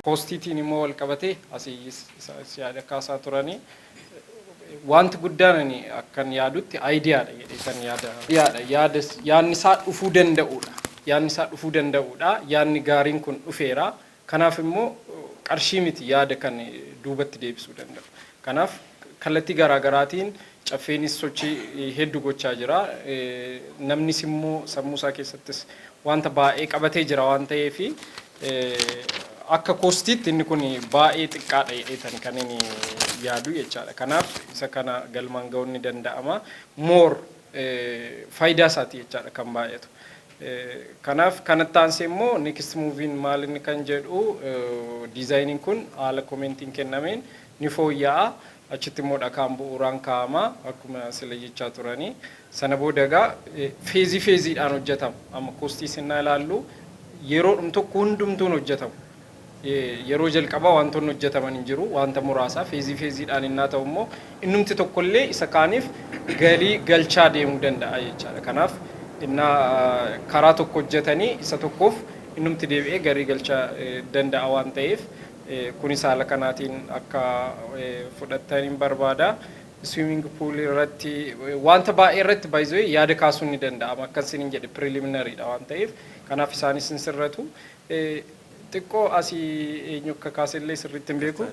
Costiitiin immoo wal qabatee asii yaada kaasaa turanii, wanti guddaan ani akkan yaadutti ideadha jedhee kan yaada. Yaada yaadni isaa dhufuu danda'uudha. Yaadni isaa dhufuu danda'uudha. Yaadni gaariin kun dhufeera. Kanaaf immoo qarshii miti yaada kan duubatti deebisuu danda'u. Kanaaf kallattii garaagaraatiin Caffeenis sochii hedduu gochaa jira. Namnis immoo sammuu isaa keessattis wanta baay'ee qabatee jira waan ta'eef, akka costiitti inni kun baay'ee xiqqaadha jedheetan kan inni yaadu jechaadha. Kanaaf isa kana galmaan ga'uun ni danda'ama. More faayidaa isaati jechaadha kan baay'atu. Kanaaf kanatti aansee immoo next moveiin maal inni kan jedhu, designiin kun haala commentiin kennameen ni fooyya'a. Achitti immoo dhakaan bu'uuraan kaa'ama akkuma sila jechaa turanii. Sana booda egaa phase phaseiidhaan hojjetama. Amma costii sinnaa ilaallu, yeroodhum tokko hundumtuun hojjetamu. Yeroo jalqabaa wantoonni hojjetaman hin jiru, wanta muraasa phase phaseiidhaan innaa ta'u immoo innumti tokkollee isa kaaniif galii galchaa deemuu danda'a jechaadha. Kanaaf innaa karaa tokko hojjetanii isa tokkoof innumti deebi'ee galii galchaa danda'a waan ta'eef, kunis haala kanaatiin akka fudhatanii barbaada. Swimming pool irratti, wanta baay'ee irratti baay'ee yaada kaasuun ni danda'ama. Akkan isiniin jedhe preliminarydha waan ta'eef, kanaaf isaanis hin sirratu. Xiqqoo asii eenyu akka kaasellee sirriitti hin beeku.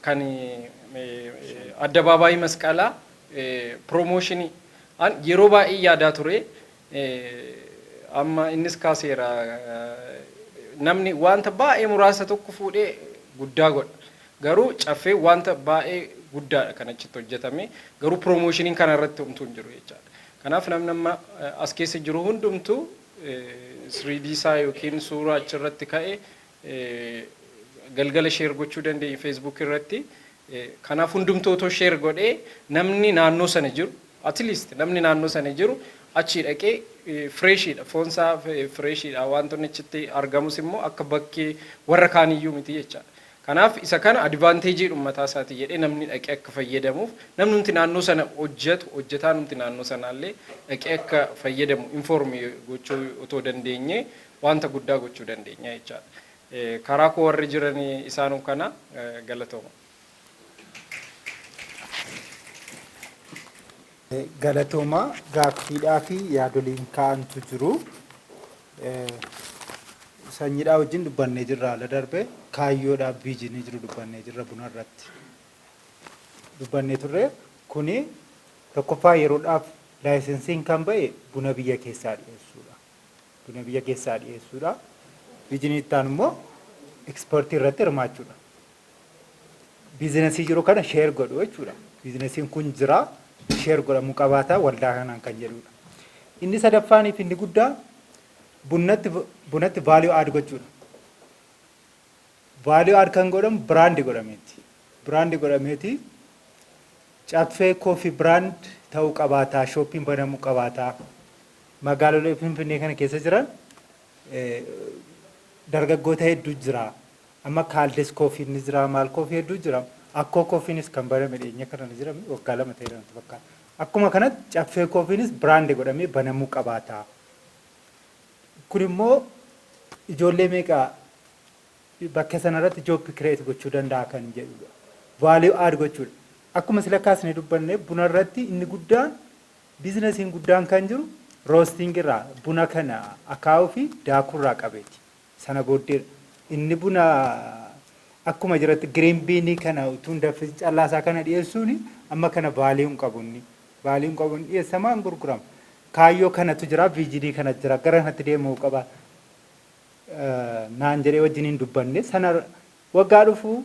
Kan addabaabaayii Masqalaa promotionii yeroo baay'ee yaadaa ture. Amma innis kaaseera, namni wanta baay'ee muraasa tokko fuudhee guddaa godha. Garuu Caffee wanta baay'ee guddaadha kan achitti hojjetame. Garuu promotioniin kana irratti homtuu hin jiru jechaadha. Kanaaf namni amma as keessa jiru hundumtuu 3D isaa yookiin suuraa achirratti ka'e galgala share gochuu dandeenya Facebook irratti. Kanaaf hundumtuu otoo share godhee, namni naannoo sana jiru, at least namni naannoo sana jiru achii dhaqee, freshiidha, foonsaa freshiidha, wantoonni achitti argamus immoo akka bakkee warra kaaniyyuu miti jechaadha. Kanaaf isa kana advantage mataa isaati jedhee namni dhaqee akka fayyadamuuf, namni nuti naannoo sana hojjetu, hojjetaa nuti naannoo sanaallee dhaqee akka fayyadamu inform gochuu otoo dandeenye, wanta guddaa gochuu dandeenya jechaadha. Karaa koo warri jiran isaanuu kana, galatooma. Galatooma, gaaffiidhaa fi yaadoliin ka'antu jiru. Sanyiidhaa wajjin dubbannee jirra, haala darbe kaayyoodhaaf visionii jiru dubbannee jirra, buna irratti. Dubbannee turre. Kuni tokkoffaa yeroodhaaf licensiin kan ba'e buna biyya keessaa dhiyeessuudha. Buna biyya keessaa dhiyeessuudha. Visionii itti aanu immoo exportii irratti hirmaachuudha. Businessii jiru kana share godhu jechuudha. Businessiin kun jira, share godhamuu qabaata waldaa kanaan kan jedhudha. Inni sadaffaanii fi inni guddaa bunatti value add gochuudha. Value add kan godhamu brand godhameeti. Brand godhameeti Caffee Coffee brand ta'uu qabaataa, shopiin banamuu qabaataa. Magaalolee Finfinnee kana keessa jiran dargaggoota hedduu jira. Amma Kaaldes Coffeen ni jira, maal coffee hedduu jira. Akkoo Coffeenis kan baname dhiyeenya kana ni jira, waggaa 2 ta'eera natti fakkaata. Akkuma kanatti Caffee Coffeenis brand godhamee banamuu qabaata. Kun immoo ijoollee meeqa bakka sanarratti job create gochuu danda'a kan jedhudha. Value add gochuudha. Akkuma sila kaasnee dubbanne, buna irratti inni guddaan, businessiin guddaan kan jiru roasting irraa, buna kana akaa'uu fi daakuu irraa qabeeti. Sana booddee inni buna akkuma jiratti green beanii kana utuu hin danfisin callaasaa kana dhiyeessuun amma kana value hin qabu inni. Value hin qabu, inni dhiyeessamaa hin gurgurama. Kaayyoo kanatu jira, visionii kana jira, gara kanatti deemuu qaba. Naan jedhee wajjin hin dubbanne. Sana waggaa dhufu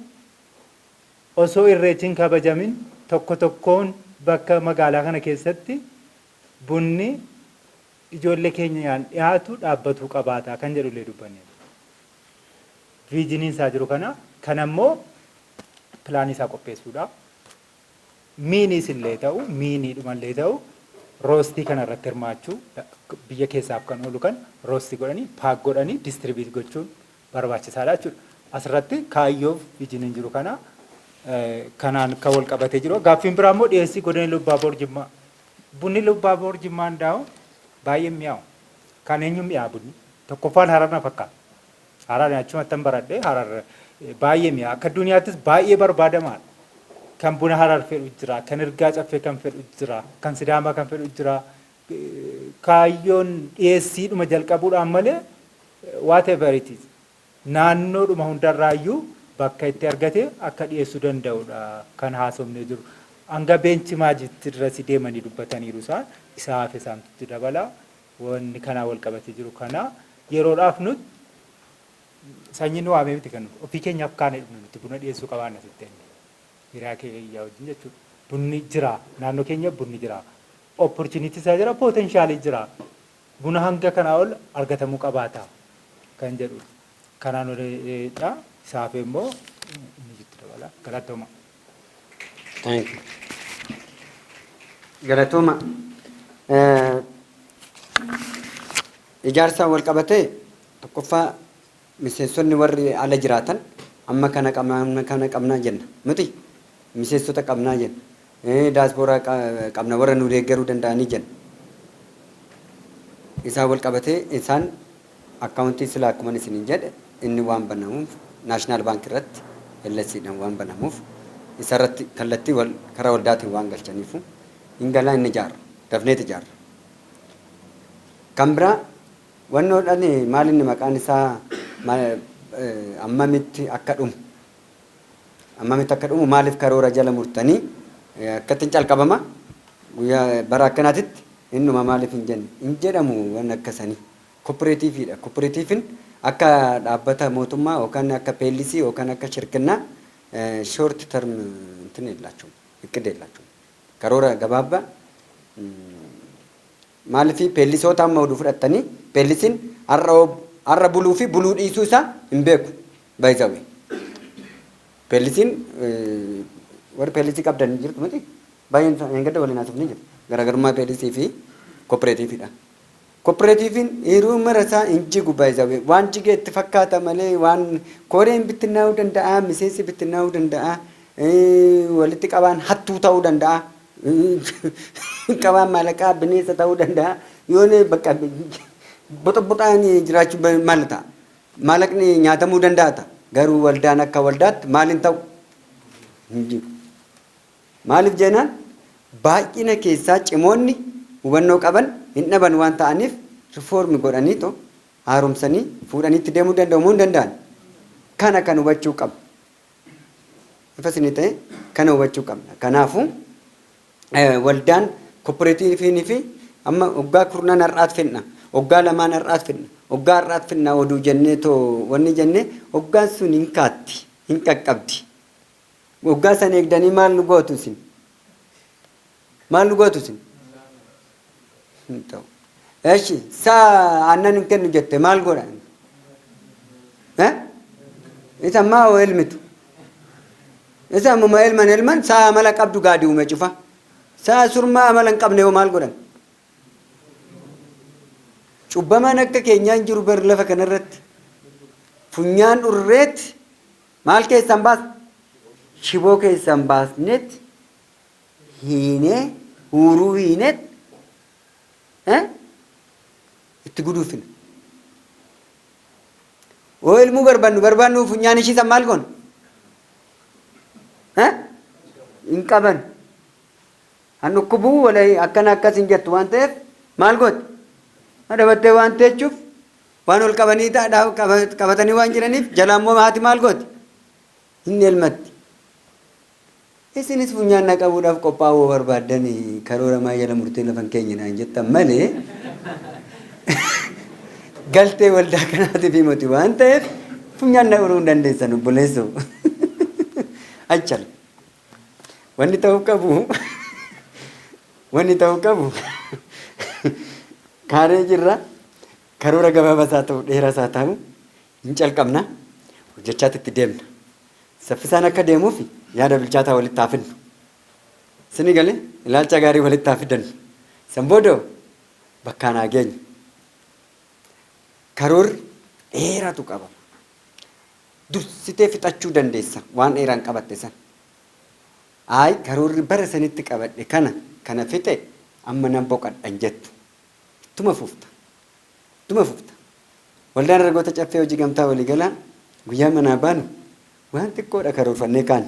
osoo Irreechi hin kabajamin tokko tokkoon bakka magaalaa kana keessatti bunni ijoollee keenyaan dhiyaatu dhaabbatuu qabaata kan jedhullee dubbanne. Visioniin isaa jiru kana, kan ammoo planii isaa qopheessuudha. Miiniis illee ta'u, miiniidhumallee ta'u, roastii kana irratti hirmaachuu, biyya keessaaf kan oolu kan roastii godhanii, pack godhanii distribute gochuun barbaachisaadha jechuudha. Asirratti kaayyoof visioniin jiru kana kanaan kan wal qabatee jiru. Gaaffiin biraa immoo dhiyeessii godina Lubbaaboor Jimmaa. Bunni Lubbaaboor Jimmaan daa'u baay'ee mi'aawu. Kan eenyu mi'aa bunni? Tokkoffaan Harar na fakkaata. Harar achumattan baradhe. Harar baay'ee mi'a. Akka addunyaattis baay'ee barbaadamaadha. Kan buna Harar fedhu jira, kan Irgaa Caffee kan fedhu jira, kan Sidaamaa kan fedhu jira. Kaayyoon dhiyeessiidhuma jalqabuudhaan malee, whatever it is, naannoodhuma hundarraayyuu bakka itti argate akka dhiyeessuu danda'udha kan haasofnee jiru. Hanga Beenchi Maajitti irratti deemanii dubbataniiru isaan. Isaa hafe isaantutti dabala. Wanni kanaa wal qabatee jiru kana yeroodhaaf nuti sanyiin nu waamee miti, kan ofii keenyaaf kaanee dhufne. Nuti buna dhiyeessuu qabaanna sitti hiriyaa keeyyaa wajjin jechuudha. Bunni jira, naannoo keenya bunni jira. Opportunity isaa jira, potentialii jira. Buna hanga kanaa ol argatamuu qabaata kan jedhudha. Kanaan oliidha. Isaaf immoo inni jitti dabala. Galatooma. Thank you. Galatooma. Ijaarsaan wal qabatee, tokkoffaa miseensonni warri ala jiraatan amma kana qabna, amma kana qabnaa jenna. Miti miseensota qabnaa jenna. Daaspooraa qabna, warra nu deeggaruu danda'anii jenna. Isaan wal qabatee isaan akkaawuntii sila akkuma isiniin jedhe inni waan banamuuf, National Bank irratti LSCdhaan waan banamuuf, isarratti kallattii wal karaa waldaatiin waan galchaniifu hin galaa, inni ijaarra, dafneet ijaarra. Kan biraa wannoodhaan maal inni maqaan isaa ammamitti akka dhumu, ammamitti akka dhumu, maaliif karoora jala murtanii akkatti hin calqabama, guyyaa bara akkanaatitti innuma maaliif hin jenne hin jedhamu. Waan akkasanii koopereetiiviidha. Koopereetiiviin akka dhaabbata mootummaa yookaan akka PLC yookaan akka shirkinnaa short term እንትን የላቸውም፣ እቅድ የላቸውም። Karoora gabaabaa maaliif peellisoota amma oduu fudhattanii, peellisiin har'a buluu fi buluu dhiisuu isaa hin beeku. Baay'isawe peellisiin, warri peellisii qabdan jirtu miti, baay'een hin gadda waliin haasofni jiru, garaagarummaa peellisii fi kooperaatiiviidha. Kooperaatiiviin yeroo mara isaa hin jigu, baay'isawe waan jigee itti fakkaata malee, waan koreen bittinnaa'uu danda'a, miseensi bittinnaa'uu danda'a, walitti qabaan hattuu ta'uu danda'a, qabaan maallaqaa bineensa ta'uu danda'a. Yoon bakka boxa-boxaan jiraachuu maal ta'a? Maallaqni nyaatamuu danda'a ta'a. Garuu waldaan akka waldaatti maal hin ta'u? Hin jigu. Maaliif jennaan, baay'ina keessaa cimoonni hubannoo qaban hin dhaban waan ta'aniif, reform godhaniitu haaromsanii fuudhaniitti deemuu danda'u moo hin danda'an? Kana kan hubachuu qabna. Ifa isinii ta'e, kana hubachuu qabna. Kanaafuu waldaan kooperaatiiviin fi amma waggaa kurnan har'aat fidna, waggaa lamaan har'aat fidna, waggaa har'aat fidna oduu jennee too wanni jennee, waggaan sun hin kaatti, hin qaqqabdi. Waggaa san eegdanii maal nu gootu isin? Maal nu gootu isin? Hin ta'u. Eshi saa aannan hin kennu jette, maal godha? Isa ammaa hoo elmitu. Isa ammuma elman elman saa amala qabdu gaadi uume cufa. Saa surmaa amala hin qabne hoo maal godhan? Cubbamaan akka keenyaan jiru bar lafa kanarratti. Funyaan urreet maal keessan baas? Shiboo keessan baasneet hiinee huuruu hiineet itti guduufina. Hoo ilmuu barbaannu barbaannu funyaan ishii san maal goona? Hin qaban. Han dhukkubuu walai akkana akkas hin jettu waan ta'eef, maal gooti? Adabattee waan teechuuf, waan ol qabanii qabatanii waan jiraniif, jala immoo haati maal gooti? Hin elmatti. Isinis funyaan na qabuudhaaf qophaa'uu barbaaddan, karoora maa jala murtee lafan keenya naan jettan malee, galtee waldaa kanaatiif himatu waan ta'eef funyaan na uruu hin dandeessan, obboleessoo. Achal. Wanni ta'uu qabu, wanni ta'uu qabu, kaanee jirra. Karoora gabaabaas haa ta'u, dheeraas haa ta'u, hin calqabna, hojjechaatti itti deemna. Saffisaan akka deemuuf yaada bilchaataa walitti haa fidnu. Sini galee ilaalcha gaarii walitti haa fidannu. San booda bakkaan haa geenyu. Karoorri dheeraatu qaba. Dursitee fixachuu dandeessa waan dheeraan qabatte san. Ayi, karoorri bara sanitti qabadhe kana kana fixe, amma nan boqadhan jettu. Ittuma fufta. Ittuma fufta. Waldaan Dargaggoota Caffee Hojii Gamtaa Waliigalaa guyyaa manaa baanu waan xiqqoodha karoorfannee kaane.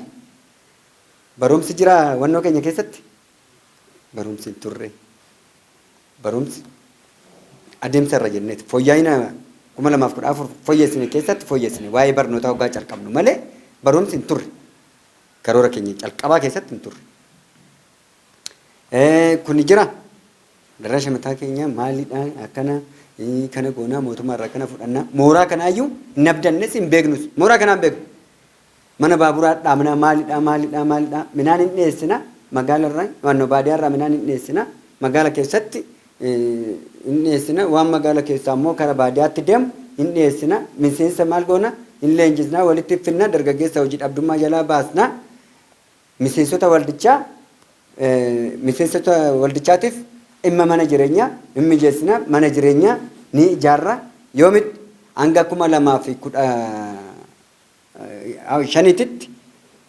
Barumsi jira wannoo keenya keessatti? Barumsi hin turre. Barumsi adeemsa irra jenneeti. Fooyya'ina 2014 fooyyessine keessatti fooyyessine waa'ee barnootaa hoggaa calqabnu malee barumsi hin turre. Karoora keenya calqabaa keessatti hin turre. Kuni jira. Darasha mataa keenya maalidha akkana kana goonaa mootummaa irraa kana fudhannaa mooraa kanaayyuu hin abdannes hin beeknus mooraa kanaa hin beeknu. Mana baaburaa dhaabnaa maalidha maalidha maalidha midhaan hin dhiyeessina magaala irraa waannoo baadiyyaa irraa midhaan hin dhiyeessina magaala keessatti hin dhiyeessina waan magaala keessaa immoo kara baadiyyaatti deemu hin dhiyeessina miseensa maal goona hin leenjisnaa walitti finna dargaggeessa hojii dhabdummaa jalaa baasna miseensota waldichaa miseensota waldichaatiif dhimma mana jireenyaa hin mijeessina mana jireenyaa ni ijaarra yoomitti hanga 2015tti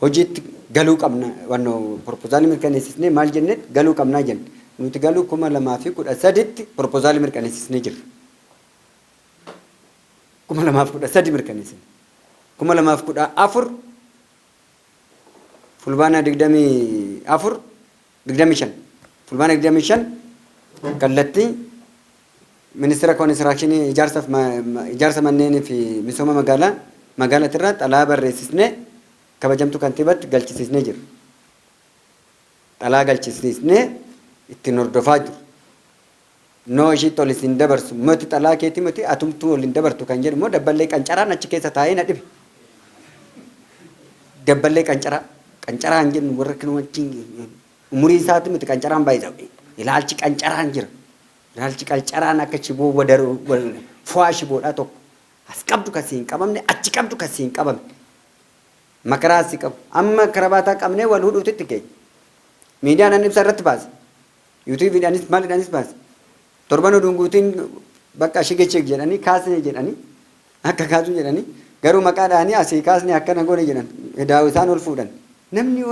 hojiitti galuu qabna wannoo proposaalii mirkaneessisnee maal jennetti galuu qabnaa jenne nuti galuu 2013tti proposaalii mirkaneessisnee jirra. 2013 mirkaneessine. 2014 Fulbaana 24 25 Fulbaana 25 kallattii ministeera konistiraakshinii ijaarsa manneenii fi misooma magaalaa magaalaatirraa xalaa barreessisnee kabajamtuu kantiibaatti galchisiisnee jirra. Xalaa galchisiisnee ittiin hordofaa jiru. Noo ishiitti ol isin dabarsu moti xalaa keetii moti atumtuu ol hin dabartu kan jedhu immoo dabballee qancaraan achi keessa taa'ee na dhibe. Dabballee qancaraa qancaraan jennu warra kan wajjin umurii isaati miti qancaraan baay'isa. Ilaalchi qancaraan jira. Ilaalchi qancaraan akka shiboo wadaroo fo'aa shiboodhaa tokko. As qabdu kan si hin qabamne achi qabdu kan si hin qabamne. Makaraa si qabu. Amma karabaataa qabnee wal hudhuutitti keenya. Miidiyaan an ibsa irratti baase. Yuutuubiidhaanis maalidhaanis baase. Torban oduun guutiin bakka shigecheg jedhanii kaasne jedhanii akka kaasuu jedhanii garuu maqaa dhahanii asii kaasne akkana goone jedhan daawwi isaan ol fuudhan. Namni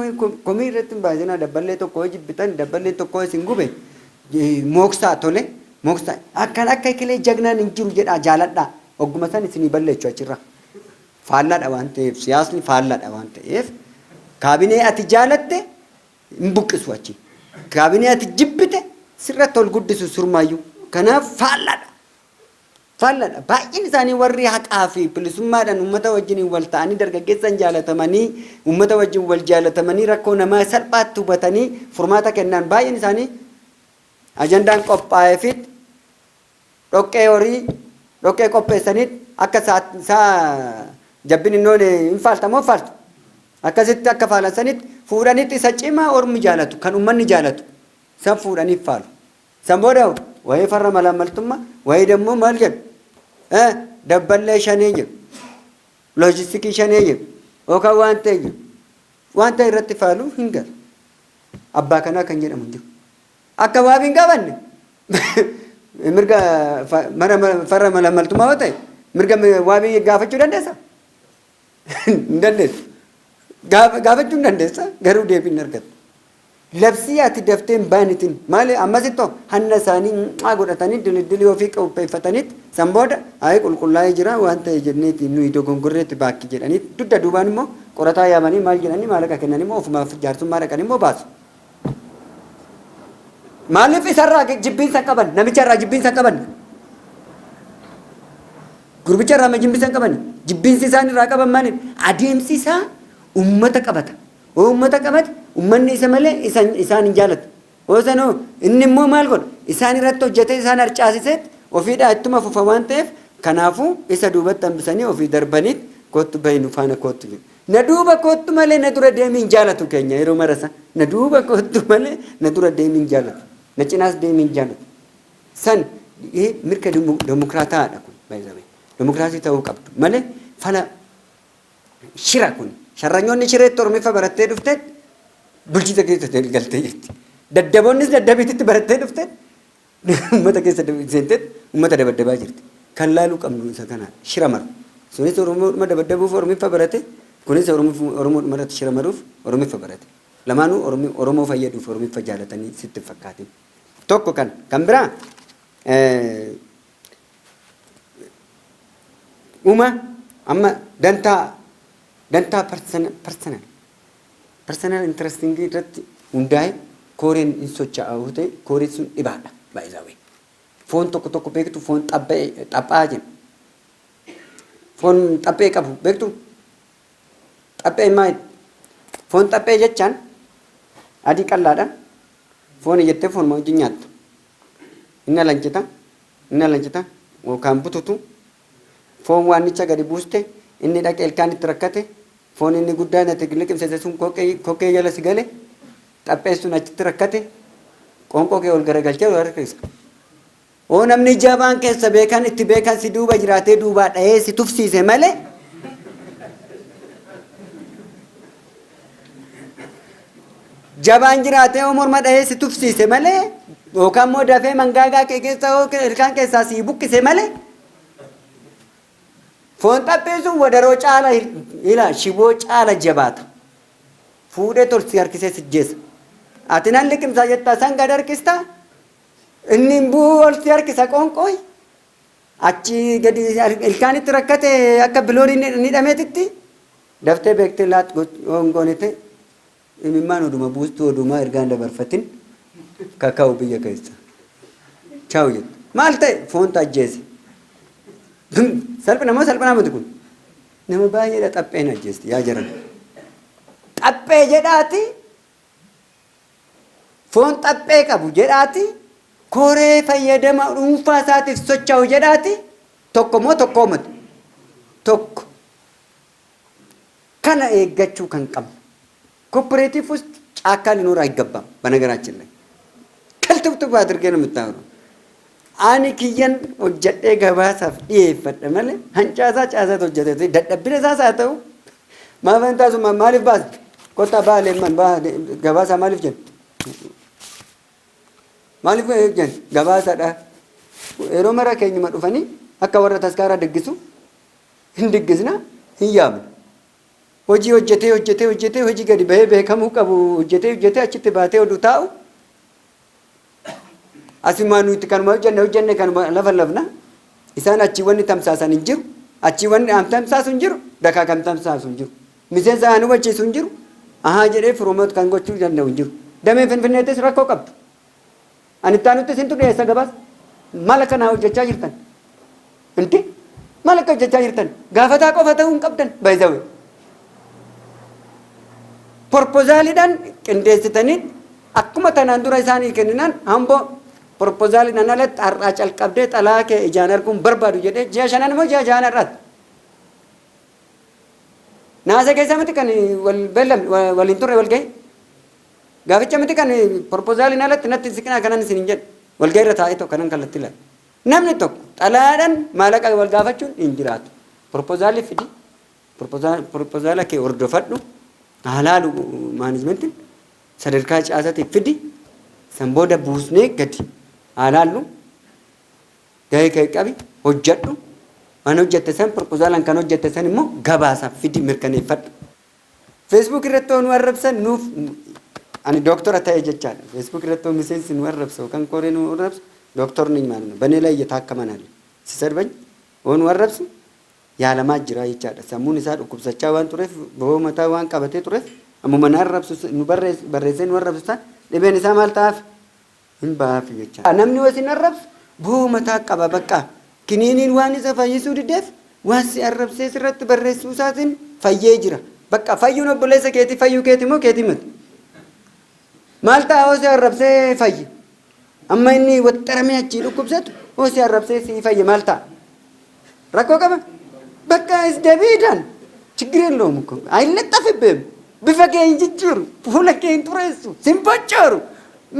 komii irratti hin baasinaa dabballee tokko hoo jibbitan dabballee tokko isin gube mooksaa tole mooksaa akkan akka ikilee jagnaan hin jiru jedhaa jaaladhaa ogguma san isinii balleechu achirraa. Faallaadha waan ta'eef siyaasni faallaadha waan ta'eef kaabinee ati jaalatte hin buqqisu achi. Kaabinee ati jibbite sirratti ol guddisu surmaayyuu. Kanaaf faallaadha. Faallaadha. Baay'een isaanii warri haqaa fi bilisummaadhaan uummata wajjin wal ta'anii dargaggeessan jaalatamanii uummata wajjin wal jaalatamanii rakkoo namaa salphaatti hubatanii furmaata kennan baay'een isaanii ajandaan qophaa'eefit dhoqqee horii dhoqqee qopheessaniit akka saa jabbin innoon hin faaltamoo faaltu. Akkasitti akka faalan sanitti fuudhanitti isa cimaa ormi jaalatu kan uummanni jaalatu san fuudhanii faalu. San booda wayii farra malaammaltummaa wayii dammoo maal jedhu dabballee shanee jedhu loojistikii shanee jedhu yookaan waan ta'e jedhu waan ta'e irratti faalu hin galu. Abbaa kanaa kan jedhamu hin jiru. Akka waabii hin qabanne mirga farra malaammaltummaa yoo ta'e mirga waabii gaafachuu dandeessa? Hin dandeessu. Gaafachuu hin dandeessa garuu deebii hin argattu. Labsii ati daftee hin baanitin maali ammasittoo hanna isaanii maa godhatanii diliddilii ofii qopheeffataniit san booda ayi qulqullaa'ee jira waan ta'e jenneeti nuyi dogongorreetti baakki jedhanii dugda duubaan immoo qorataa yaamanii maal jedhanii maallaqa kennan immoo ofumaaf jaarsummaa dhaqan immoo baasu. Maaliif isarraa jibbiinsa qaban namicha irraa jibbiinsa qaban gurbicha irraa jibbiinsa qaban jibbiinsi isaan irraa qaban maali adeemsi isaa ummata qabata. Uummata qabate uummanni isa malee isaan hin jaalatu. Hoosanoo inni immoo maal godha? Isaan irratti hojjetee isaan harcaasisee ofiidhaa ittuma fufa waan ta'eef kanaafuu isa duubatti hambisanii ofii darbaniit kottu bahi nu faana kottu jedhu. Na duuba kottu malee na dura deemii hin jaalatu keenya yeroo marasa. Na duuba kottu malee na dura deemii hin jaalatu. Na cinaas deemii hin jaalatu. San mirga dimokiraataadha kun. Dimokiraasii ta'uu qabdu malee fala shira kun sharranyoonni shireetti oromiffa barattee dhufte bulchiisa keessa galtee jirti. Daddaboonnis daddabiititti barattee dhufte uummata keessa seentee uummata dabaddabaa jirti. Kan laaluu qabnu isa kana shira maru. Sunis Oromoodhuma dabaddabuuf Oromiffa barate kunis Oromoodhuma irratti shira maruuf Oromiffa barate. Lamaanuu Oromoo fayyaduuf Oromiffa jaalatanii sitti hin fakkaatin. Tokko kan biraa Uma amma dantaa dantaa personal interesting irratti hundaa'e kooreen hin socho'aa yoo ta'e, kooreen sun dhibaadha baay'isaawee. Foon tokko tokko beektu, foon xabba'ee xaphaa jenna. Foon xaphee qabu beektu? Xaphee maali? Foon xaphee jechaan adii qal'aadha. Foon jettee foonuma wajjin nyaatta. Inni alanchita, inni alanchita yookaan bututu foon waannicha gadi buuste, inni dhaqee ilkaan itti rakkate. Foon inni guddaan ati liqimsite sun kokkee jala si gale, xapheen sun achitti rakkate, qoonqoo kee ol garagalchee ol harkisa. Oo namni jabaan keessa beekan itti beekan si duuba jiraatee duubaa dhahee si tufsiise malee, jabaan jiraatee oo morma dhahee si tufsiise malee, yookaan immoo dafee mangaagaa kee keessa oo ilkaan keessaa si buqqise malee, foon xaphee sun wadaroo caala, ila shiboo caala jabaata. Fuudhee tolsi harkisee si jeessa. Ati nan liqimsaa jettaa san gad harkistaa, inni bu'uu ol si harkisa. Qoonqooyi achi gadi ilkaanitti rakkate, akka biloonii ni dhameetitti daftee beektee laat hongoonite, imimmaan oduma buustuu odumaa ergaan dabarfatin kaka'u biyya keessa. Chaawu jettu. Maal ta'e? Foontu ajjeese. Salphina moo salphina miti kun? Nama baay'eedha xapheen ajjeesti yaa jiran. Xaphee jedhaati, foon xaphee qabu jedhaati, koree fayyadama dhuunfaa isaatiif socho'u jedhaati, tokko moo tokkoo miti? Tokko. Kana eeggachuu kan qabnu. ኮኦፕሬቲቭ ውስጥ ጫካ ሊኖር አይገባም። በነገራችን ላይ ከልትብትብ አድርጌ ነው የምታወራው። Ani kiyyan hojjedhee gabaasaaf dhiyeeffadha malee hancaasaa caasaatu hojjete, dadhabbina isaas haa ta'u, maaf hin taasisu? Maaliif baasta? Kottaa baalee gabaasaa maaliif jenna? Maaliif jenna? Gabaasadha. Yeroo mara keenyuma dhufanii akka warra taskaaraa diggisu hin diggisna, hin yaabnu. Hojii hojjetee hojjetee hojjetee, hojii gadi bahee beekamuu qabu hojjetee hojjetee, achitti baatee oduu taa'u. Asimaa nuti kanuma hojjenne hojjenne, kanuma lafa lafna. Isaan achii wanni tamsaasan hin jiru. Achii wanni am tamsaasu hin jiru. Dakaa kan tamsaasu hin jiru. Miseensa aan hubachiisu hin jiru. Ahaa jedhee promote kan gochuu danda'u hin jiru. Damee Finfinneettis rakkoo qabdu. Ani itti aanutti isintu dhiyeessa gabaasa. Maal akkanaa hojjechaa jirtan? Inti maal akka hojjechaa jirtan? Gaafataa qofa ta'uu hin qabdan baay'isawee. Proposaliidhaan qindeessitanii akkuma tanaan dura isaanii kenninaan, hamboo proposaliidhaan alatti har'aa calqabdee xalaa kee ijaan arguun barbaadu jedhee, ji'a 5 immoo ji'a 6 har'aati. Naasa keessa miti kan wal beellamne, waliin turre wal gahi. Gaaficha miti kan proposaliin alatti natti siqinaa kanan isin hin jedhu. Wal gahii irra taa'ee tokko kanan kallattii ilaala. Namni tokko xalayaadhaan maallaqa wal gaafachuun hin jiraatu. Proposalii fidi. Proposala kee hordofadhu. Haalaalu managementiin sadarkaa caasaatiif fidi. San booda buusnee gadi haalaallu. Gahee kee qabi, hojjedhu. Waan hojjette san, proposalaan kan hojjette san immoo gabaasa fidi, mirkaneeffadhu. Facebook irratti nu arrabsan nuuf, ani dooktora ta'e jechaadha. Facebook irratti miseensi nu arrabsu yookaan koree nu arrabsu, dooktorni maal በእኔ ላይ እየታከመ ነው ሲሰድበኝ nu arrabsu yaalamaa jira jechaadha. Sammuun isaa dhukkubsachaa waan tureef, bo'oo mataa waan qabatee tureef, ammuma na arrabsu, nu barreessee nu arrabsu san dhibeen isaa maal ta'aaf hin ba'aaf jechaadha. Namni wasin arrabsu bo'oo mataa qaba, bakka kiniiniin waan isa fayyisuu dideef waan si arrabsee sirratti barreessuu isaatiin fayyee jira. Bakka fayyuun obboleessa keetii fayyuu keeti moo keetii miti? Maal ta'a hoo si arrabsee fayye? Amma inni waxxaramee achii dhukkubsatu hoo si arrabsee si fayye maal ta'a? Rakkoo qaba? Bakka isdabiidhaan ችግር የለውም እኮ፣ አይለጠፍብህም። Bifa kee hin jijjiiru, fuula kee hin xureessu, sin boccooru.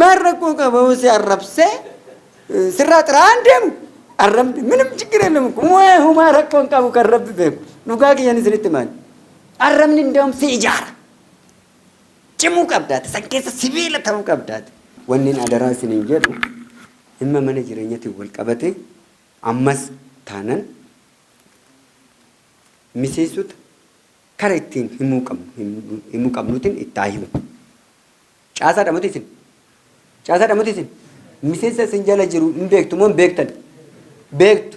Maal rakkoo qaba hoo si arrabsee sirraa xiraa'aan deemu? Arrabni ምንም ችግር የለም እኮ፣ humaa rakkoo hin qabu kan Rabbi beeku. Dhugaa kiyyan isinitti maali? Arrabni እንደውም si ijaara. Cimuu qabdaate, san keessa sibiila ta'uu qabdaate. Wanni adaraa isiniin jedhu, dhimma mana jireenyatiin wal qabate, ammas taanan miseensota kara ittiin himuu qabnu himuu qabnuutiin itti haa himu. Caasaadha miti isin? Caasaadha miti isin? Miseensa isin jala jiru hin beektu moo hin beektan? Beektu.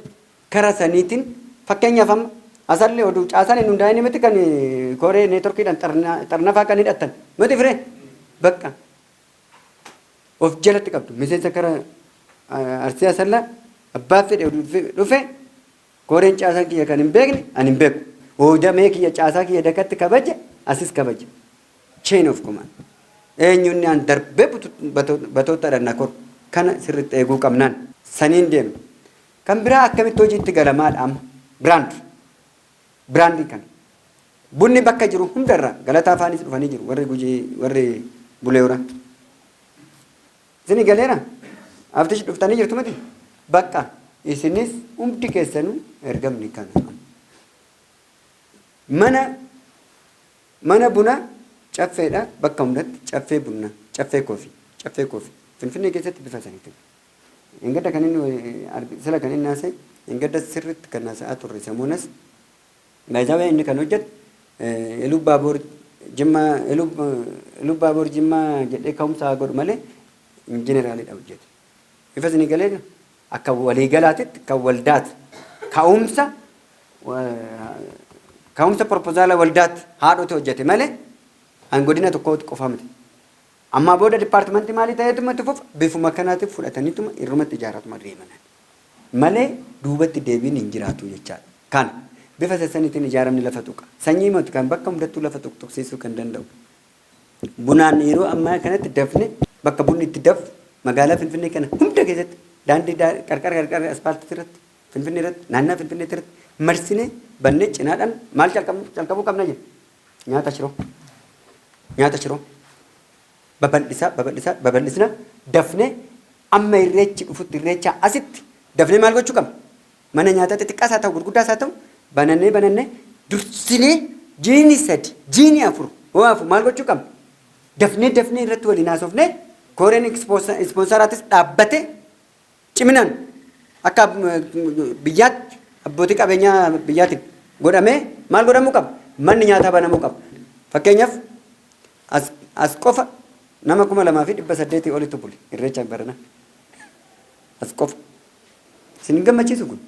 Kara saniitiin, fakkeenyaaf amma Asallee oduu caasaan hin hundaa'in miti kan koree neetworkiidhaan xarnafaa kan hidhattan. Miti firee bakka of jalatti qabdu miseensa kara Arsii Asallaa abbaa fedhe dhufe koreen caasaan kiyya kan hin beekne ani hin beeku. Hoodamee kiyya caasaa kiyya dakatti kabaje asis kabaje. Chain of command. Eenyuun an darbee batootaadhaan na koru kana sirriitti eeguu qabnaan saniin deemna. Kan biraa akkamitti hojiitti galamaadha amma brand brandii kana. Bunni bakka jiru hundarra galataa afaanis dhufanii jiru warri Gujii, warri Bulee Horaa. Isinii galeera? Aftish dhuftanii jirtu miti? Bakka isinis hundi keessanuu ergamni kana. Mana bunaa caffeedha, bakka hundatti caffee bunaa, caffee coffee, caffee coffee. Finfinnee keessatti bifa saniitiin. Engadda kan inni sila kan inni haasa'e, engadda sirriitti kan haasa'aa turre samuunas baay'ee inni kan hojjetu Iluu Jimmaa, Iluu Baaboor Jimmaa jedhee ka'umsa haa godhu malee injineraalidha hojjete. Ifa isinii galee akka waliigalaatitti kan waldaati. Ka'umsa proposaala waldaatti haadhotu hojjete malee an godina tokkootti qofa miti. Ammaa booda departmentii maalii ta'eetuma itti fufa, bifuma kanaatiif fudhataniituma irrumatti ijaaratuma deeman. Malee duubatti deebiin hin jiraatu jechaadha. Kana bifa sassaniitiin ijaaramni lafa tuqa. Sanyii matu kan bakka hundattuu lafa tuqtuqsiisuu kan danda'u. Bunaan yeroo ammaa kanatti dafne bakka bunni itti dafu magaalaa Finfinnee kana hunda keessatti daandii qarqara qarqara aspaaltii irratti, Finfinnee irratti, naannaa Finfinnee irratti marsinee bannee cinaadhaan maal calqabuu qabna jenna. Nyaata shiroo. Nyaata shiroo. Babal'isaa, babal'isaa, babal'isna dafnee amma irreechi dhufutti, irreechaa asitti dafnee maal gochuu qabna? Mana nyaataa xixiqqaas haa ta'u, gurguddaas haa ta'u, banannee banannee dursinee jiini 3, jiini 4 hoo hafu maal gochuu qabna? Dafnee dafnee irratti waliin haasofnee koreen ispoonsoraatis dhaabbatee ciminaan akka biyyaatti abbootii qabeenyaa biyyaatiin godhamee maal godhamuu qaba? Manni nyaataa banamuu qaba. Fakkeenyaaf as qofa nama 2800 olitti bule irreecha barana. As qofa. Isin hin gammachiisu kun?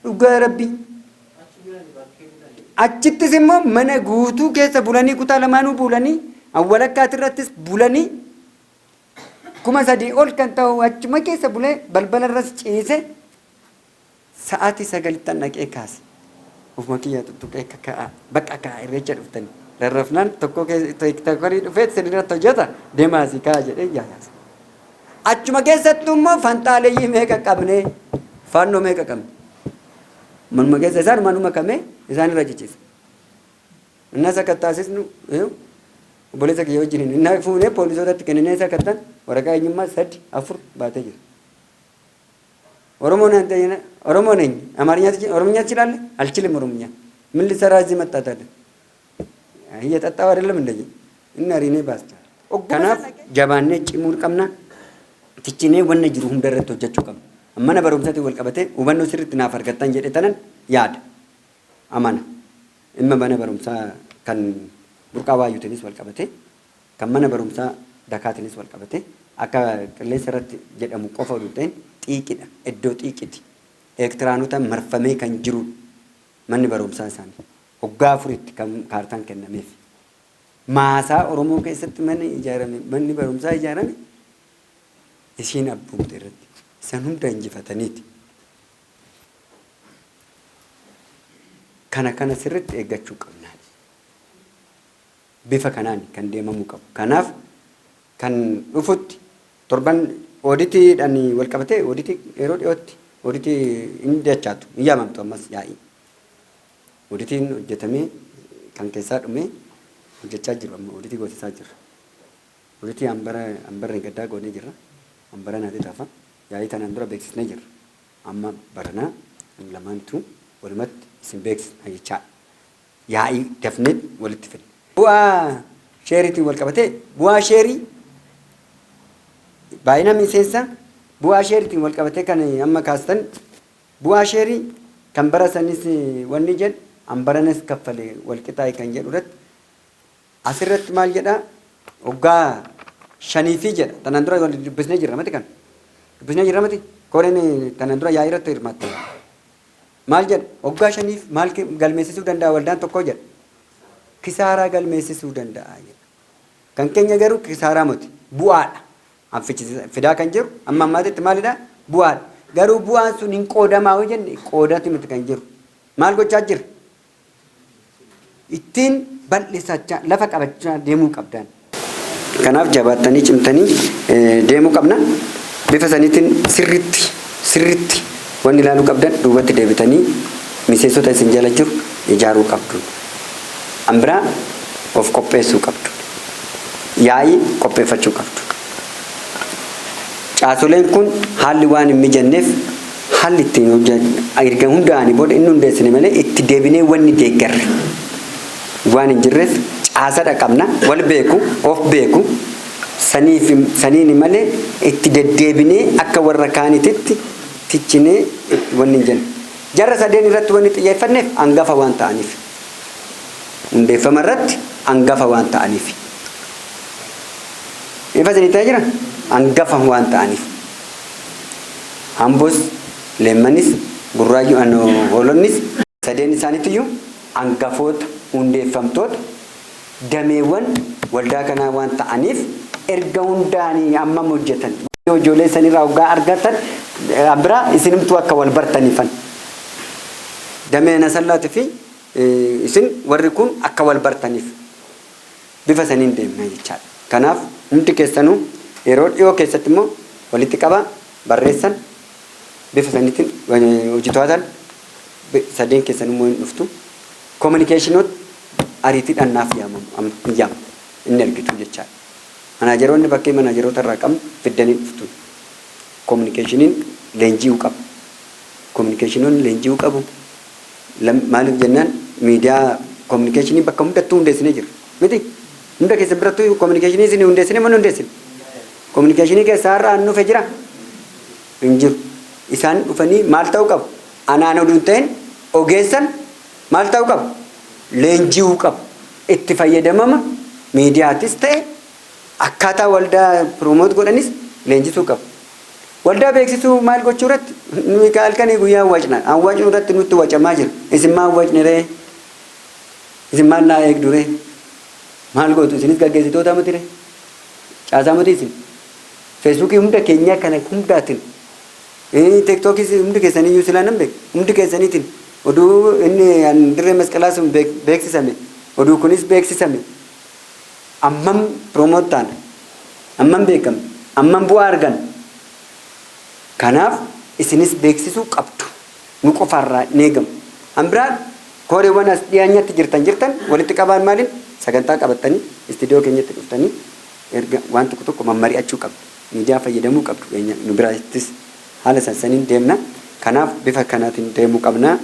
Dhugaa Rabbii. Achittis immoo mana guutuu keessa bulanii, kutaa lamaanuu bulanii, walakkaati irrattis bulanii, 3000 ol kan ta'u achuma keessa bulee balbala irras ciise sa'aatii 9ttan dhaqee kaase. Ofuma kiyyaa tuttuqee ka'a, bakka ka'a, irreecha dhuftanii. Rarrafnaan tokko tokkorii dhufee isin irratti hojjeta, deemaa asii ka'a jedhee yaasa. Achuma keessattuu immoo fanxaaleeyyii meeqa qabnee, faannoo meeqa qabne. Manuma keessa isaan manuma kamee isaan irra ciciisa. Innas akka taasisnu obboleessa kiyya wajjin inni fuunee poolisootatti kenninee isa kattan waraqaa eenyummaa sadi afur baatee jira. ኦሮሞ ነኝ፣ ኦሮሞ ነኝ። አማርኛ ኦሮምኛ ትችላለህ? አልችልም ኦሮምኛ። ምን ልትሰራ እዚህ መጣህ ታዲያ? እየጠጣሁ አይደለም እንደዚህ እና ሪኔ ባስቻ። Kanaaf jabaannee cimuu qabna. Tichinee wanna jiru hunda irratti hojjechuu qabna. Mana barumsaatiin wal qabatee hubannoo sirriitti naaf argattan jedhe tanan yaada. Amana. Dhimma mana barumsaa kan burqaa waayyuutiinis wal qabatee, kan mana barumsaa dakaatiinis wal qabatee, akka qilleensa irratti jedhamu qofa oduu ta'in xiiqidha. Iddoo xiiqiti. Eertiraanota marfamee kan jiru manni barumsaa isaanii. Waggaa afuritti kan kaartaan kennameef. Maasaa Oromoo keessatti manni ijaarame, manni barumsaa ijaarame ishiin abbuumte irratti. Isaan hunda injifataniiti. Kana kana sirriitti eeggachuu qabna. Bifa kanaan kan deemamuu qabu. Kanaaf kan dhufutti torban ooditiidhaan wal qabatee ooditii yeroo dhiyootti ooditii hin dachaatu, hin yaamamtu ammas yaa'ii. Ooditiin hojjetamee kan keessaa dhumee hojjechaa jiru, amma ooditii goosisaa jirra. Ooditii hambara hambarreen gaddaa goonee jirra. Hambara naati tafa yaa'ii tanaan dura beeksisnee jirra. Amma baranaa lamaantu walumatti isin beeksisna jechaadha. Yaa'ii dafnee walitti fidna. Bu'aa sheeriitiin wal qabatee, bu'aa sheerii baay'ina miseensaa, bu'aa sheeriitiin wal qabatee kan amma kaastan, bu'aa sheerii kan bara sanis wanni jedhu hambaranas kaffale wal qixaa'e kan jedhu irratti asirratti maal jedhaa, waggaa shanii fi jedha. Tanaan dura wal dubbisnee jirra miti, kan dubbisnee jirra miti, koreen tanaan dura yaa'ii irratti hirmaatte. Maal jedha? Waggaa 5f maal galmeessisuu danda'a waldaan tokko jedha? Kisaaraa galmeessisuu danda'a jedha. Kan keenya garuu kisaaraa miti, bu'aadha. Fidaa kan jiru amma ammaatitti maalidha? Bu'aadha. Garuu bu'aan sun hin qoodamaa yoo jenne, qoodatu miti kan jiru. Maal gochaa jira? Ittiin bal'isachaa, lafa qabachaa deemuu qabdan. Kanaaf jabaattanii cimtanii deemuu qabna. Bifa saniitiin sirritti sirritti wanni ilaaluu qabdan, duubatti deebitanii miseensota isin jala jiru ijaaruu qabdu. An biraa of qopheessuu qabdu. Yaa'ii qopheeffachuu qabdu. Caasoleen kun haalli waan hin mijanneef, haalli ittiin erga hundaa'anii booda inni hundeessine malee itti deebinee wanni deeggarre waan hin jirreef, caasadha qabna, wal beeku, of beeku, saniif saniin malee itti deddeebinee akka warra kaanititti tichinee wanni hin jenne. Jarra sadeen irratti wanni xiyyeeffanneef hangafa waan ta'aniif. Hundeeffama irratti hangafa waan ta'aniif. Ifa isinii ta'ee jira? Hangafa waan ta'aniif. Hambos, Leemmanis, Burraayyuu, Hoolonnis sadeen isaaniitiyyuu hangafoota hundeeffamtoota dameewwan waldaa kanaa waan ta'aniif, erga hundaanii hammam hojjetan. Ijoollee sanirraa hoggaa argatan biraa isinimtuu akka wal bartaniifan. Damee Nasallaatii fi isin warri kun akka wal bartaniif bifa saniin deemna jechaadha. Kanaaf hundi keessanuu yeroo dhiyoo keessatti immoo walitti qabaa, barreessan, bifa saniitiin hojii to'atan sadeen keessan immoo hin dhuftu. Communicationoota ariitiidhaan naaf yaamamu, amma hin yaamamu, inni argitu jechaadha. Manageroonni bakkee manageroota irraa qabnu fiddanii dhuftu. Communicationiin leenji'uu qaba. Communicationoonni leenji'uu qabu. Maaliif jennaan, miidiyaa communicationii bakka hundattuu hundeessinee jira. Miti? Hunda keessan birattuu communicationii isin hundeessine moo hin hundeessine? Communicationii keessaa har'a an dhufe jira? Hin jiru. Isaan dhufanii maal ta'uu qabu? Anaan oduu hin ta'in ogeessan maal ta'uu qabu? Leenji'uu qabu. Itti fayyadamama miidiyaatis ta'e akkaataa waldaa promote godhanis leenjisuu qabu. Waldaa beeksisuu maal gochuu irratti nuyi halkanii guyyaa wacna. An wacnu irratti nutti wacamaa jira. Isin maal wacni ree? Isin maal naa eegdu ree? Maal gootu? Isinis gaggeessitoota miti ree? Caasaa miti isin? Facebookii hunda keenyaa kana hundaatiin, TikTokis hundi keessanii iyyuu silaa nan beeku. Hundi keessaniitiin oduu inni an dirree masqalaa sun beeksisame. Oduu kunis beeksisame. Ammam promote taana? Ammam beekame? Ammam bu'aa argan? Kanaaf isinis beeksisuu qabdu. Nu qofaarraa hin eegamu. An biraa kooreewwan as dhiyaanyatti jirtan walitti qabaan maaliin sagantaa qabattanii istiidiyoo keenyatti dhuftanii erga waan tokko tokko mammari'achuu qabdu. Miidiyaa fayyadamuu qabdu. Nu biraattis haala sansaniin deemna. Kanaaf bifa kanaatiin deemuu qabna.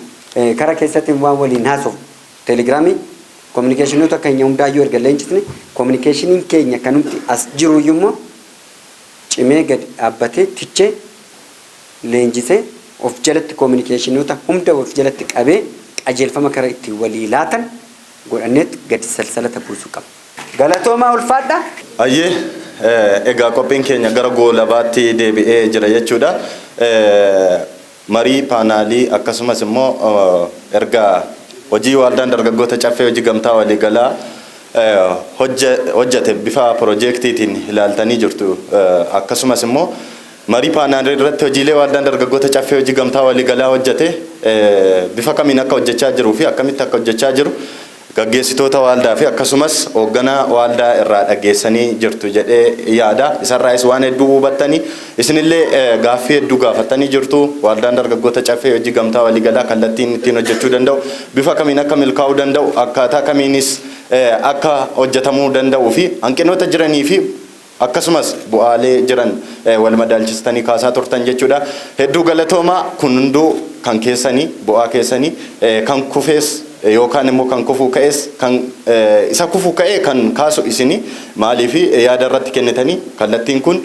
Kara keessatti waan waliin haasofnu Telegramii communicationoota keenya hundaayyuu erga leenjisne, communicationiin keenya kanumti as jiruyyuu immoo cimee gadi dhaabbatee, tichee leenjisee, of jalatti communicationoota hunda of jalatti qabee, qajeelfama kara ittiin walii laatan godhanneet gadi salsalata buusuu qabna. Galatoomaa, ulfaadha. Ayyee, egaa qophiin keenya gara goolabaatti deebi'ee jira jechuudha. Marii paanaalii akkasumas immoo erga hojii waldaan dargaggoota Caffee Hojii Gamtaa Waliigalaa hojjete bifa piroojeektiitiin ilaaltanii jirtu. Akkasumas immoo marii paanaalii irratti hojiilee waldaan dargaggoota Caffee Hojii Gamtaa Waliigalaa hojjete bifa kamiin akka hojjechaa jiruu fi akkamitti akka hojjechaa jiru gaggeessitoota waaldaa fi akkasumas hoogganaa waaldaa irraa dhageessanii jirtu jedhee yaada. Isarraayis waan hedduu hubattanii, isinillee gaaffii hedduu gaafattanii jirtu. Waldaan dargaggoota Caffee Hojii Gamtaa Waliigalaa kallattiin ittiin hojjechuu danda'u, bifa kamiin akka milkaa'uu danda'u, akkaataa kamiinis akka hojjetamuu danda'uu fi hanqinoota jiranii fi akkasumas bu'aalee jiran wal madaalchistanii kaasaa turtan jechuudha. Hedduu galatoomaa. Kun hunduu kan keessanii, bu'aa keessanii, kan kufees yookaan immoo kan kufuu ka'es, kan isa kufuu ka'e kan kaasu isini. Maaliif yaada irratti kennitanii, kallattiin kun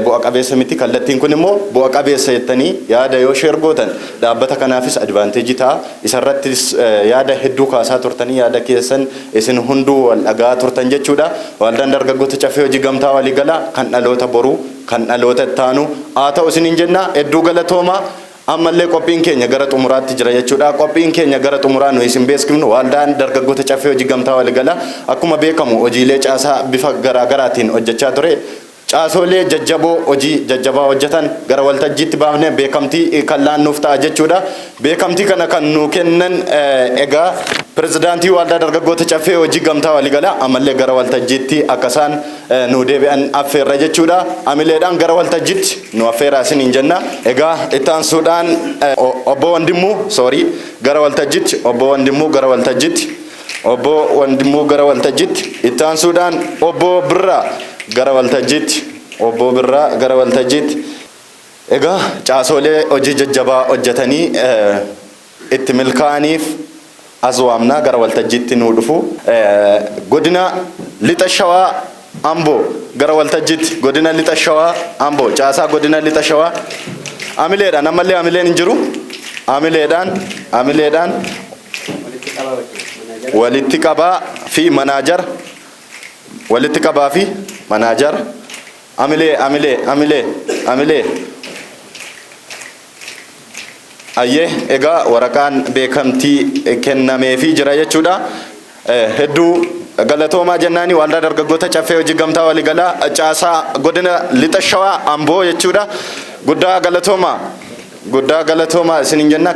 bu'a qabeessa miti, kallattiin kun immoo bu'a qabeessa jettanii yaada yoo share gootan dhaabbata kanaafis advantage ta'a. Isarrattis yaada hedduu kaasaa turtanii, yaada keessan isin hunduu wal dhagaa turtan jechuudha. Waldaan dargaggoota Caffee Hojii Gamtaa Waliigalaa kan dhaloota boruu, kan dhaloota ittaanu haa ta'u isiniin jenna. Hedduu galatoomaa. Ammallee qophiin keenya gara xumuraatti jira jechuudha. Qophiin keenya gara xumuraa nu isin beeksifnu, Waldaan Dargaggoota Caffee Hojii Gamtaa Waliigalaa akkuma beekamu hojiilee caasaa bifa garaagaraatiin hojjechaa ture. Caasoolee jajjaboo hojii jajjabaa hojjetan gara waltajjiitti baafnee beekamtii kan laannuuf ta'a jechuudha. Beekamtii kana kan nu kennan egaa pirezidaantii Waldaa Dargaggoota Caffee Hojii Gamtaa Waliigalaa ammallee gara waltajjiitti akka isaan nu deebi'an affeerra jechuudha. Amileedhaan gara waltajjiitti nu affeeraa isiniin jenna. Egaa itti aansuudhaan obbo Wandimmuu, sorry, gara waltajjiitti, obbo Wandimmuu gara waltajjiitti, obbo Wandimmuu gara waltajjiitti. Itti aansuudhaan obbo Birraa gara waltajjiitti, obbo Birraa gara waltajjiitti. Egaa caasoolee hojii jajjabaa hojjetanii itti milkaa'aniif as waamnaa, gara waltajjiitti nuu dhufu. Godina Lixa Shawaa Amboo gara waltajjiitti, godina Lixa Shawaa Amboo, caasaa godina Lixa Shawaa. Amileedhaan ammallee, amileen hin jiru. Amileedhaan, amileedhaan walitti qabaa fi manager, walitti qabaa fi manager. Amilee, amilee, amilee, amilee. Ayyee, egaa waraqaan beekamtii kennameefii jira jechuudha. Hedduu galatoomaa jennaani Waldaa Dargaggoota Caffee Hojii Gamtaa Waliigalaa caasaa godina Lixa Shawaa Amboo jechuudha. Guddaa galatoomaa. Guddaa galatoomaa isiniin jenna.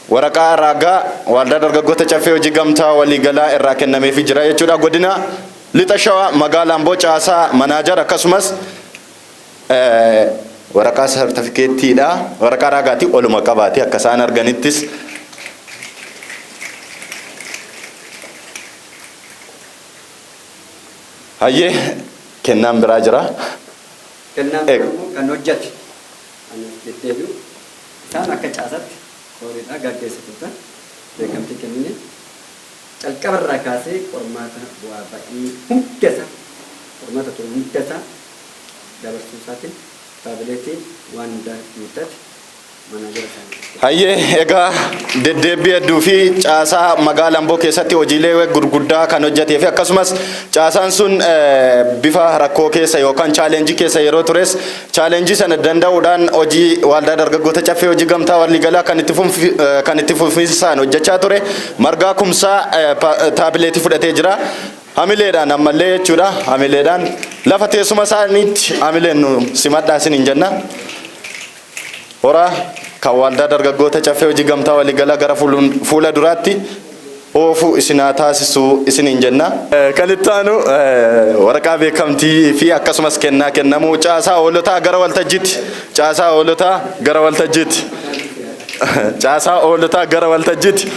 Waraqaa ragaa Waldaa Dargaggoota Caffee Hojii Gamtaa Waliigalaa irraa kennameefii jira jechuudha. Godina Lixa Shawaa magaalaa Amboo, caasaa manager, akkasumas waraqaa sartifikeettiidha. Waraqaa ragaati oluma qabaate akka isaan arganittis. Hayyee, kennaan biraa jira. Kennaan immoo kan hojjete kan deddeebi'u isaan akka caasatti kooriidha gaggeessitoota beekamtii kennine. Calqabarraa kaasee qormaata bu'aa ba'ii hundasaa, qormaata ture hundasaa dabarsuu isaatiin taabileetii waan hundaa guuttate manager isaanii. Hayyee, egaa deddeebbii hedduu fi caasaa magaalaa Amboo keessatti hojiilee gurguddaa kan hojjetee fi akkasumas caasaan sun bifa rakkoo keessa yookaan challenge keessa yeroo tures challenge sana danda'uudhaan hojii Waldaa Dargaggoota Caffee Hojii Gamtaa Waliigalaa kan itti fufinsaan hojjechaa ture Margaa Kumsaa taabileetii fudhatee jira. Hamileedhaan ammallee jechuudha. Hamileedhaan lafa teessuma isaaniitti hamileen nu simadhaa isiniin jenna. Horaa kan Waldaa Dargaggoota Caffee Hojii Gamtaa Waliigalaa gara fuula duraatti oofuu isinaa taasisuu isiniin jenna. Kan itti aanu waraqaa beekamtii fi akkasumas kennaa kennamuu, caasaa hoolotaa gara waltajjiitti. Caasaa hoolotaa gara waltajjiitti. Caasaa hoolotaa gara waltajjiitti.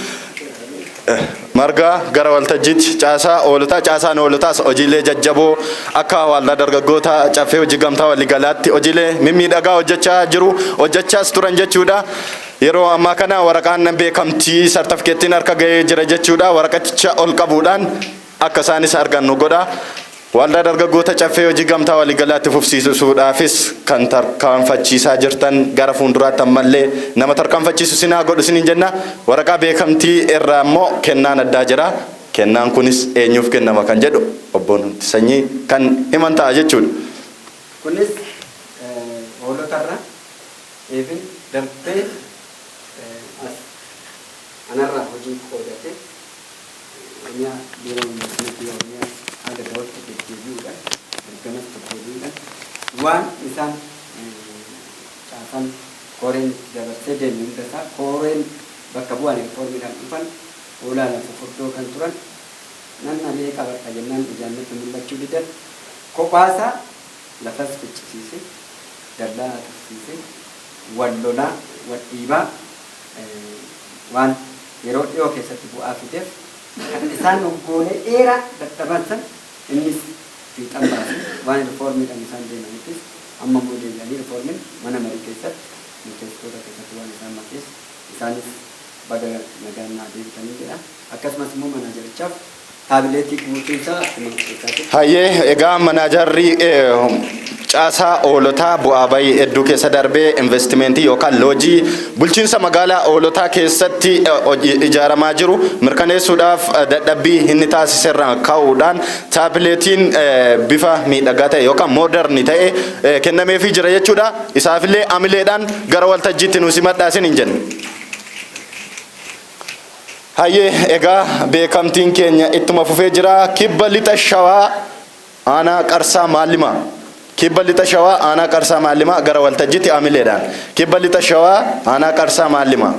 Margaa gara waltajjiitti, caasaa hoolotaa. Caasaan hoolotaas hojiilee jajjaboo akka Waldaa Dargaggoota Caffee Hojii Gamtaa Waliigalaatti hojiilee mimmiidhagaa hojjechaa jiru, hojjechaas turan jechuudha. Yeroo ammaa kana waraqaan beekamtii sartifikeettiin harka gahee jira jechuudha. Waraqaticha ol qabuudhaan akka isaanis argannu godha. Waldaa Dargaggoota Caffee Hojii Gamtaa Waliigalaatti fufsiisuudhaafis kan tarkaanfachiisaa jirtan gara fuulduraatti ammallee nama tarkaanfachiisu sinaa godhu isiniin jenna. Waraqaa beekamtii irraa immoo kennaan addaa jira. Kennaan kunis eenyuuf kennama kan jedhu obbo Sanyii kan himan ta'a jechuudha. Kunis hoolotarra even darbee as anarraa hojii qoodatee Oromiyaa, Biiroo Investimentii Oromiyaa haga ta'utti deddeebi'uudhaan, ergamas deddeebi'uudhaan waan isaan caasaan koreen dabarsee deeme hundasaa, koreen bakka bu'an riiformiidhaan dhufan hoolaa lafa furdoo kan turan nan ari'ee qabadha jennaan ijaan natti mul'achuu didan. Kophaasaa lafas ficcisiise, dallaa atursiise, wal lolaa, wal dhiibaa, waan yeroo dhiyoo keessatti bu'aa fideef kan isaan waggoolee dheeraa dadhaban san innis fiixan baase. Waan riiformiidhaan isaan deemanittis amma immoo deebi'anii riiformiin mana marii keessatti murteessitoota keessatti waan isaan makees isaanis baga nagaan naa deebitanii jedha. Akkasumas immoo manaajerichaaf taabileetii guutuunsaa akkuma isaatti. Hayyee, egaa manaajarri Caasaa Hoolotaa bu'aa bayii hedduu keessa darbee investimentii yookaan loojii bulchiinsa magaalaa Hoolotaa keessatti ijaaramaa jiru mirkaneessuudhaaf dadhabbii inni taasiserraa ka'uudhaan taabileetiin bifa miidhagaa ta'e yookaan modern ta'e kennameefii jira jechuudha. Isaafillee amileedhaan gara waltajjiitti nu simadhaa isin hin jenne. Hayyee, egaa beekamtiin keenya ittuma fufee jira. Kibba Lixa Shawaa, Aanaa Qarsaa Maallimaa. Kibba Lixa Shawaa, Aanaa Qarsaa Maallimaa, gara waltajjiitti amileedhaan. Kibba Lixa Shawaa, Aanaa Qarsaa Maallimaa.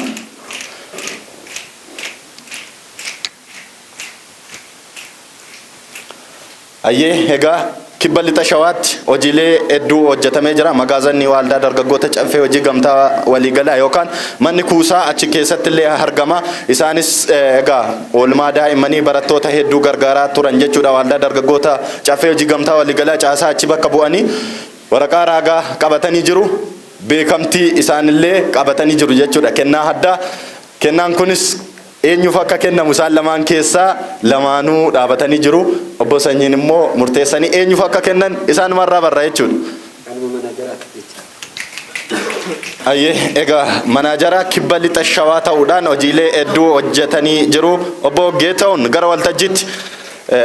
Hayyee, egaa Kibba Lixa Shawaatti hojiilee hedduu hojjetamee jira. Magaazanni Waaldaa Dargaggoota Caffee Hojii Gamtaa Waliigalaa yookaan manni kuusaa achi keessatti illee argama. Isaanis egaa oolmaa daa'immanii barattoota hedduu gargaaraa turan jechuudha. Waaldaa Dargaggoota Caffee Hojii Gamtaa Waliigalaa caasaa achi bakka bu'anii waraqaa raagaa qabatanii jiru. Beekamtii isaanillee qabatanii jiru jechuudha. Kennaa addaa. Kennaan kunis eenyuuf akka kennamu isaan lamaan keessaa lamaanuu dhaabatanii jiru. Obbo Sanyiin immoo murteessanii eenyuuf akka kennan isaanumarraa barra jechuudha. Kanuma manaajaraati jecha. Ayyee, egaa manaajara Kibba Lixa Shawaa ta'uudhaan hojiilee hedduu hojjetanii jiru. Obbo Geeta'uun gara waltajjiitti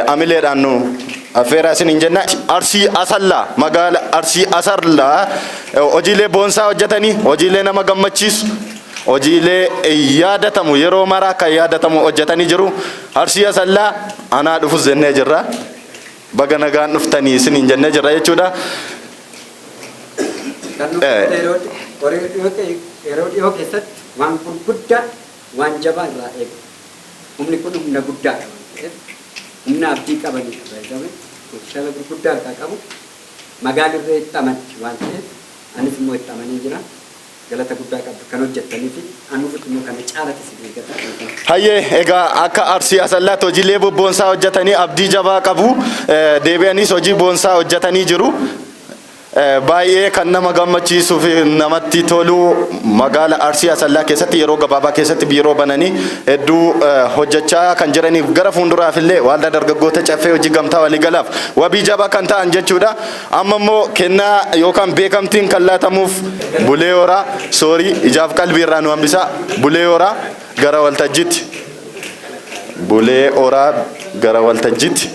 amileedhaan nu affeeraa isin hin jenna. Arsii Asallaa, magaala Arsii Asallaa, hojiilee boonsaa hojjetanii, hojiilee nama gammachiisu, hojiilee yaadatamu, yeroo maraa kan yaadatamu hojjetanii jiru. Arsii Asallaa, anaa dhufus jennee jirra. Baga nagaan dhuftanii isin hin jennee jirra jechuudha. Kan nu yeroo dhiyoo keessatti waan gurguddaa, waan jabaa irraa eegu. Humni kun humna guddaadha waan ta'eef, humna abdii qabanidha fayyadame, potenshaala gurguddaa harkaa qabu, magaalirree itti amanti waan ta'eef, anis immoo itti amanee jira. Galata guddaa qabdu kan hojjettanii fi anuufis immoo kana caalatti si eeggata. Hayyee, egaa akka Arsii Asallaatti hojiilee bobboonsaa hojjetanii abdii jabaa qabu. Deebi'aniis hojii boonsaa hojjetanii jiru. Baay'ee kan nama gammachiisuu fi namatti tolu, magaala Arsii Asallaa keessatti yeroo gabaabaa keessatti biiroo bananii hedduu hojjechaa kan jiraniif gara fuulduraaf illee Waaldaa Dargaggoota Caffee Hojii Gamtaa Waliigalaaf wabii jabaa kan ta'an jechuudha. Amma immoo kennaa yookaan beekamtiin kan laatamuuf Bulee Horaa, soorii, ijaaf qalbii irraa nu hambisaa. Bulee Horaa gara waltajjiitti. Bulee Horaa gara waltajjiitti.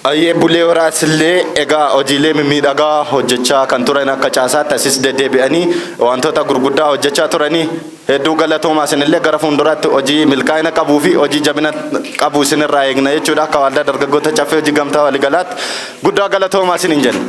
Ayyee, Bulee Horaas illee egaa hojiilee mimmiidhagaa hojjechaa kan turan, akka caasaatti asis deddeebi'anii wantoota gurguddaa hojjechaa turanii, hedduu galatoomaa. Isinillee gara fuulduraatti hojii milkaa'ina qabuu fi hojii jabina qabu isinirraa eegna jechuudha. Akka Waaldaa Dargaggoota Caffee Hojii Gamtaa Waliigalaatti guddaa galatoomaa isin hin jenna.